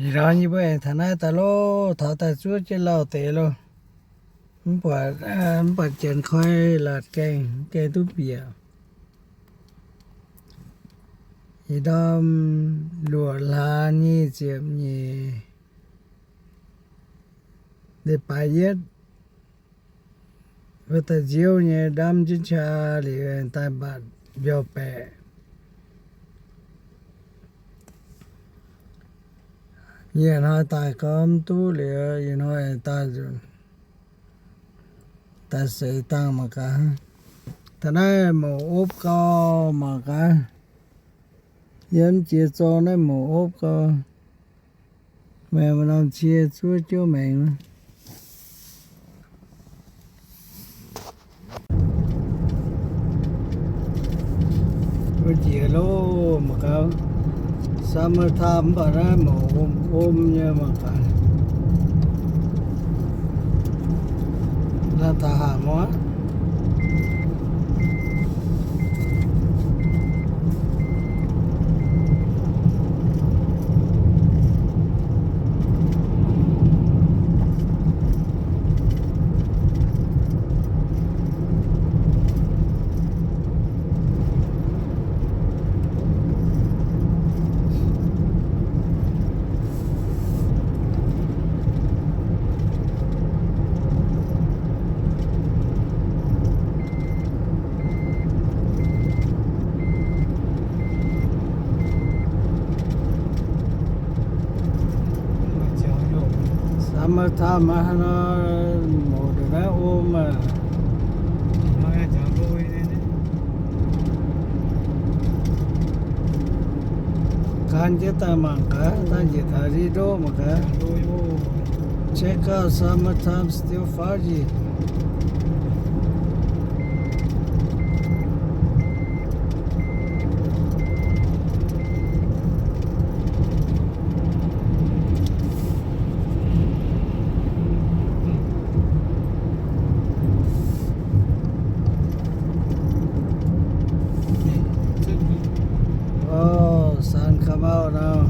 Ih ndorm yie mbuo aengx taux naaiv daaih loh, taux daaih zuov jienv lauh deix loh. Mv baac, mv baac janx koi laatc gaengh, gaengh duqv bieqc. Ih ndorm luoqc hlaax nyic ziepc nyeic, leiz-baaix yietv, wuov daaih nziouv nyei ndamv jienv qaqv liuz daaih mbatc mbiauh baeqc. Yie hnoi daaih gorngv mv duqv liuz, ih hnoi daaih nzunc, daaih seix dangh mangc gaax. Taux naaiv mouc opv gau mangc gaax. Yiem jiex zorng naaiv mouc opv gau. Meih norm cie zuov jiouv maengx. Wuov jiex loh mangc gaax. Summer time mv baac naaiv mouc om om nyei mangc gaax. Naaiv taux haac muoz. Summer time maiv haaix nor, mouc ndongc naaiv om aqv. Gan jienv daaih mangc gaax, dangh njiec taux ziex ndoqv mangc gaax. Check out summertime still foggy. Oh, sun come out now.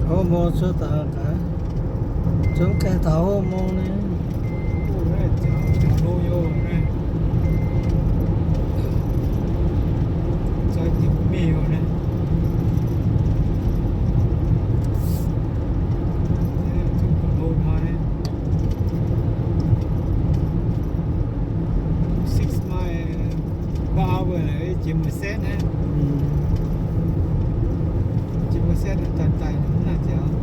Hov mong cuotv daaih gaax, zungv gaengh taux hov mong ni. Six mile per hour naaic, jiex mbuo setv naaiv. Jiex mbuo setv naaiv daaih daaih naaiv jiex.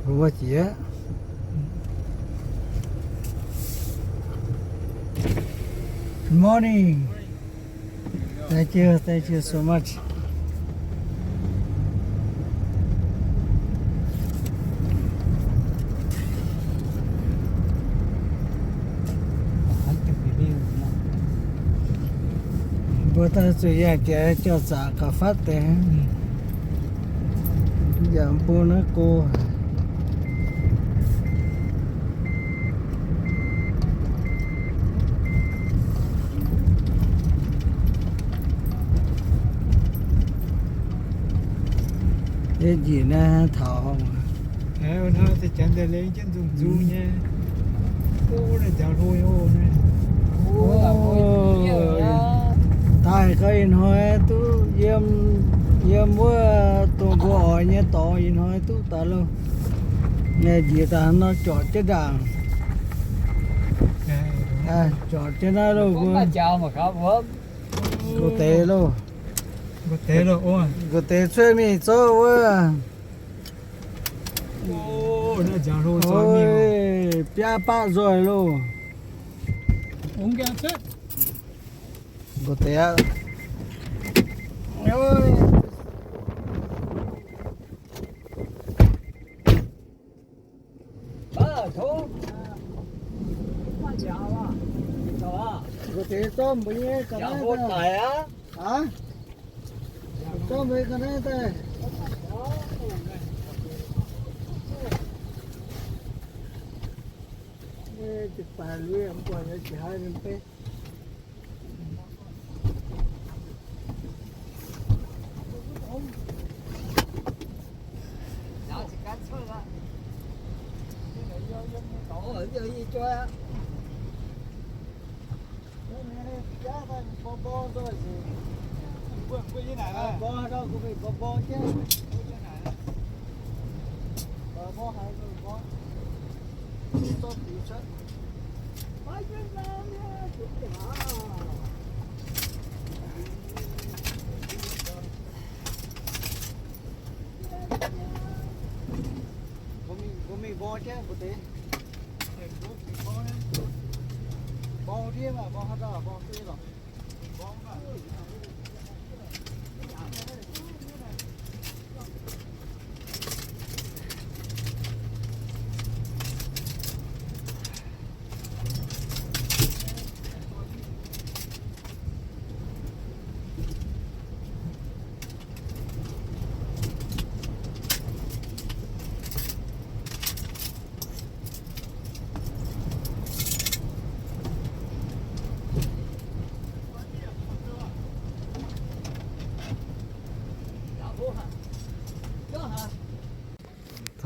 Wuov jiex. Good morning. Thank you, thank you so much. Daaih zuqc yangh jiex jauv-zaqc gauh fatv deix. Yangh bung naaiv go. Yie njiec naaiv taux. Daaih gau ih hnoi duqv yiem, yiem wuov dongh mbuo oix nyei dorngx ih hnoi duqv daaih loh. Njiec daaih nor jorqc jienv ndaangc. Jorqc jienv naaiv loh mbuo. Nqox deix loh. Nqox deix cuotv mingh zorqv wuov. Biaa baqv nzoih loh. Nqox deix aqv. Nqox deix zorqv mbuo nyei ga'naaiv daaih. Zorqv mbuo nyei ga'naaiv daaih. Baaix lui mv buatc nyei, jiex haaix nyei beiv. Mbuo mingh mborqv jienv mbu'ndiev. Mborqv ndiev maah, mborqv haaix dauh mborqv duqv lorqc.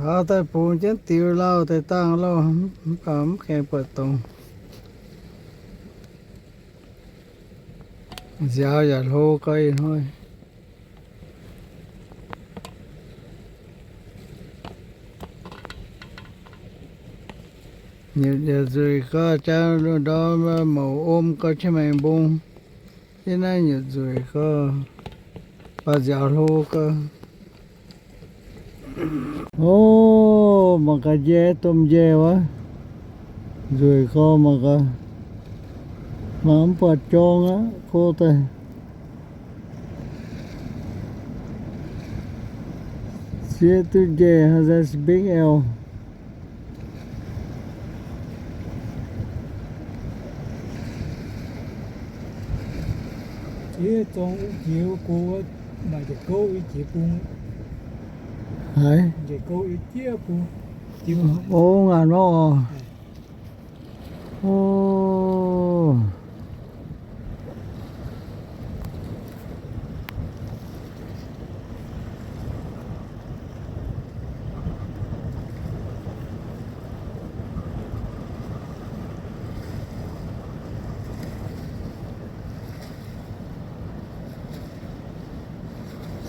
Taux daaih bungx jienv diux lauh deix dangh lauh, mv baac mv gaengh buatc dongz. Nziaaux yaac hlo gau ih hnoi. Nyietc yietc nzueic gau, jaa ndorm mouc om gau, qiex maengx mbong. Yie naaiv nyietc nzueic gau, baac nziaaux hlo gau. O, mangc gaax, njaih domh njaih wuov, nzueic gau mangc gaax. Mangc mv buatc jorng aqv, go daaih. Sieqv duqv njaih, that's big L. Jiex zorng wuov jiex wuov go, maaih njiec gouv wuov jiex bung. Haiz? Njiec gouv wuov jiex bung. O, ngaanc nor oc. O.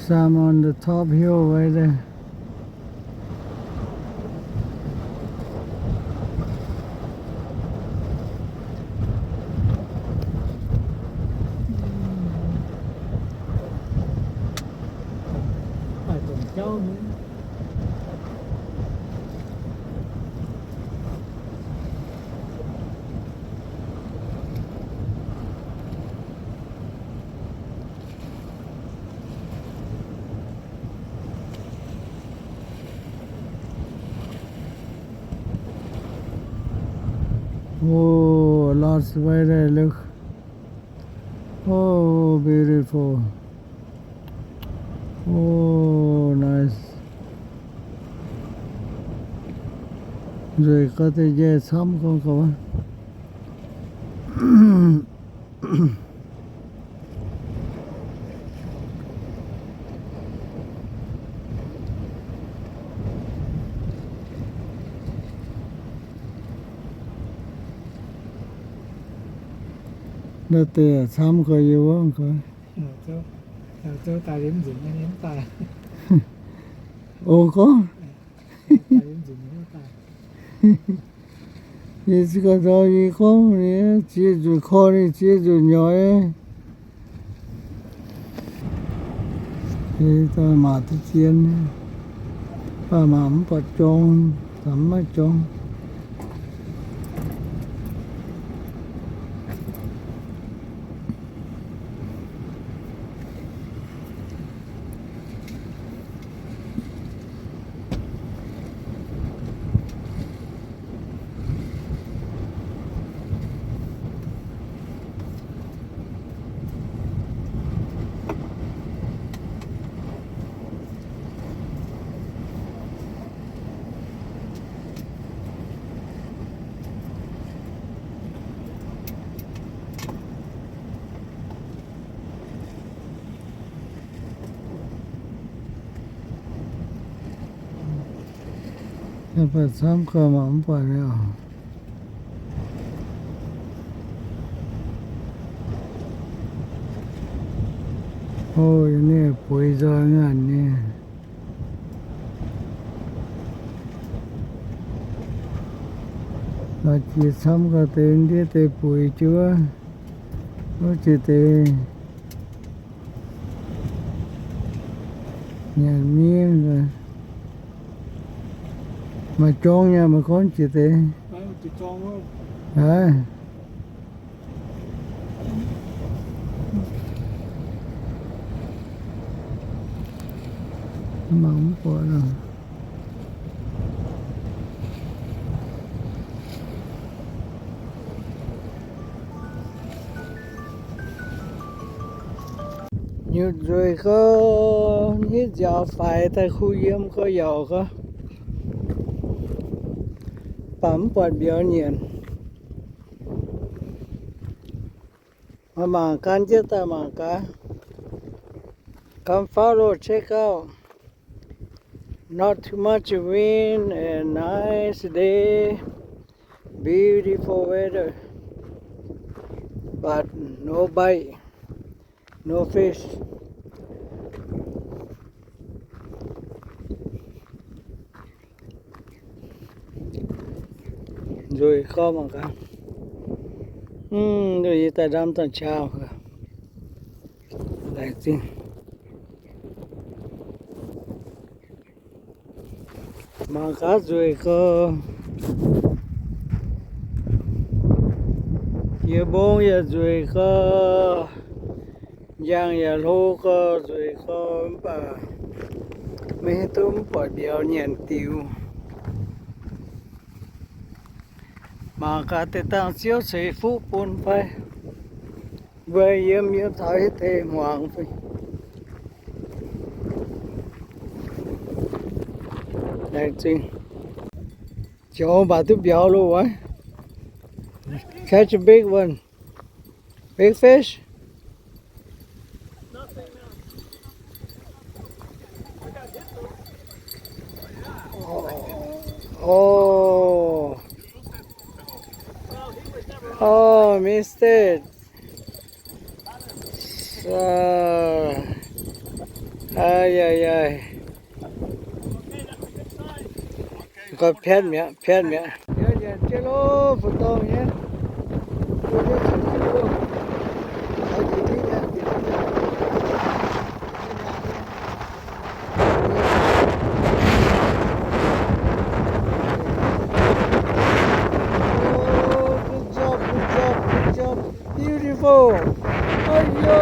Some on the top hill right there. Oh, lost weather, look. Oh. Beautiful. Oh, nice. Nzueic gau, deix njaih camv gorngv gau. Naaiv deix camv gau, yie mbuo gorngv. Ong gorngv, yie za'gengh nzauh, yie gorngv, ziex nzunc korv, ninh ziex nzunc nyoiz. Yie daaih mangc duqv zien, baac mangc mv buatc jorng, zanc mv maaih jorng. Camv gau, mangc mv buatc mi'aqv. O, ninh bueix nzoih ngaanc nyei. Maaih jiex camv gau deix, ndiev deix bueix jienv wuov, wuov jiex deix nyanc miev. Maaih jorng nyei, maiv gorngv jiex deix. Aav, mangc mv buatc nor. Nyutc nzueic gau, hitv nziaaux faix daaih kuh yiem gau, yaac gau, baac mv buatc mbiauz nyanc. Mangc gaax, jienv daaih mangc gaax. Come follow, check out. Not too much wind and nice day. Beautiful weather. But no bite, no fish. Nzueic gau mangc gaax. Mv, yie daaih ndamv dangh qau. Laengz zingh. Mangc gaax, nzueic gau. Yie mbong yaac nzueic gau. Njang yaac hlo gau, nzueic gau, mv baac maiv hiuv duqv mv buatc mbiauz nyanc diux. Mangc gaax deix dangh ziouv ceix fuqv bun fai. Mbuo yiem yiem taux hitv deix hmuangx fai. Laengz zingh. Ziouc mbatc duqv mbiauz loh wuov. Catch a big one. Big fish. Oh. Oh, missed it. So, ai, ai, ai. Gauh piatv mi'aqv, piatv mi'aqv. Oh, good job, good job, good job. Beautiful. Aiyo,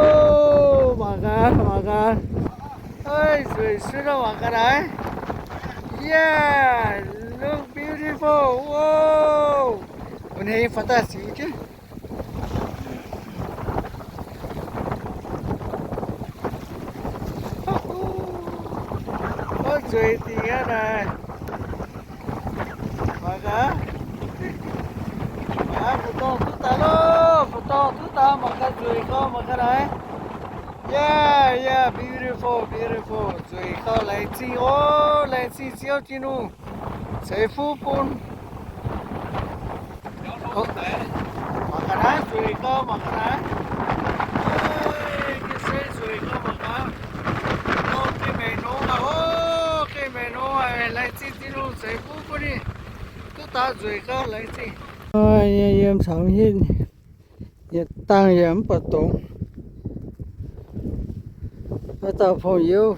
mangc gaax, mangc gaax. Oi, nzueic suv nor, mangc gaax naaiv. Yeah, look beautiful. Wow. Bun hei faaux daaih siux jienv. Nzueic dingc aqv naaic. Mangc gaax, mangc gaax, fu'dorngh duqv daaih loh, fu'dorngh duqv daaih, mangc gaax nzueic gau, mangc gaax naaic. Yeah, yeah, beautiful, beautiful. Nzueic gau, laengz zingh oc, laengz zingh Ziouv Tin-Hungh ceix fuqv bun. Mangc gaax naaiv, nzueic gau, mangc gaax naaiv. Ga'sie nzueic gau, mangc gaax. Ga'sie maengc nongx aqv oc, ga'sie maengc nongx aqv. Laengz zingh Tin-Hungh ceix fuqv bun ninh. Duqv daaih nzueic gau, laengz zingh. Yiem caux hitv, yietc dangh yaac mv baac dongz. Haaix dauh pong-youv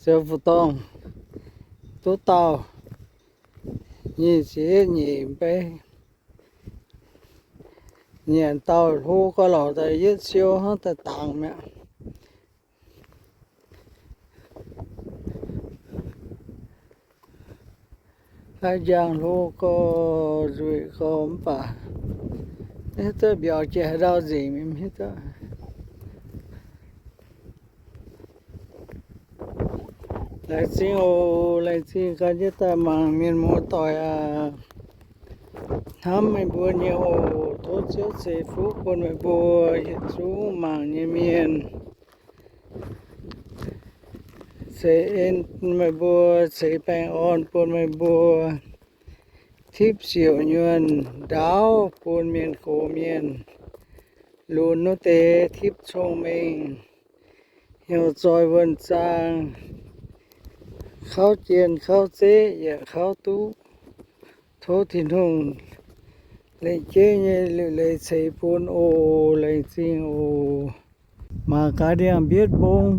zoux fu'dorngh duqv dauh nyic ziepc nyeic mbei, nyanc dauh hlo gau lorqc, daaih yietv siou hnangv daaih dangx mi'aqv. Haaix njang hlo gau, nzueic gau mv baac, hiuv duqv mbiauz jiex haaix ndau nzengc mv hiuv duqv. Laengz zingh oc, laengz zingh ganh jienv daaih mangc mienh muoz-doic aac. Hnamv meih mbuo nyei oc. Tov Ziouv ceix fuqv bun meih mbuo yietc zungv mangc nyei mienh. Ceix en meih mbuo, ceix baengh orn bun meih mbuo, tipv siouc nyuonh ndaauv bun mienh gox mienh, lunx wuov deix tipv cong-mengh, hnyouv zoih wuonh zaang, kauv jien kauv zeqv yaac kauv duqv. Tov Tin-Hungh lengc jeiv nyei liuc leiz ceix bun oc. Laengz zingh oc. Mangc gaax ndiangx-mbietv mbong,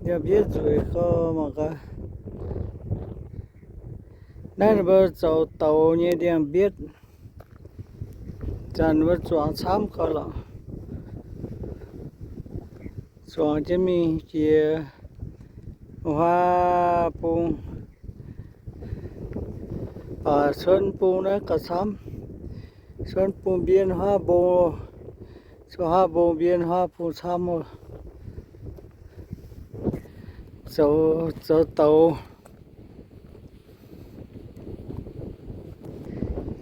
ndiangx-mbietv nzueic gau mangc gaax. Naaiv ninh mbuo zoux douz nyei ndiangx-mbietv. Zanc mbuo zuangx camv gau lorqc. Zuangx jienv mingh jiex huaav bung, baac cuonv bung naaiv gauh camv. Cuonv bung mbien huaav mbong, cuonv huaav mbong mbien huaav bung camv oc. Zoux, zoux douz.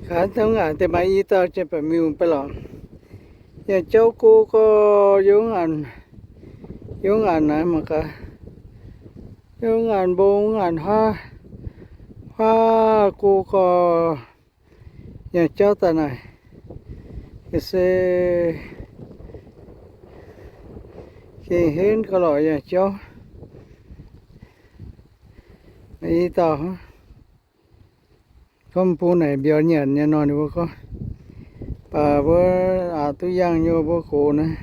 Gaax, dongh ngaanc deix maaih i dauh jienv baac miuc baac lorqc. Yangh jauv go gau, yiem ngaanc, yiem ngaanc naaiv mangc gaax. Yiem ngaanc mbong, ngaanc huaav, huaav go gau. Yangh jauv daaih naaic, se gengh henv gau lorqc yangh jauv. I dauh gorngv bung naaic mbiauz nyanc nyei nor, ninh mbuo gorngv, baac mbuo aqc duqv yangh nyei, mbuo gox naaiv,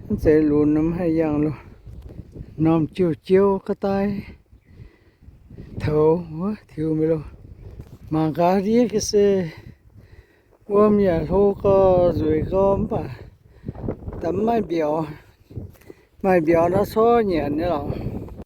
mv zeiz lunx mv haih yangh loh. Norm jiouv jiouv ga'daaih toux wuov tiux mingh loh. Mangc gaax ndiev ga'sie, wuom yaac hlo gau, nzueic gau mv baac da'mv maaih mbiauz. Maaih mbiauz naaiv corc nyanc nyei lorqc.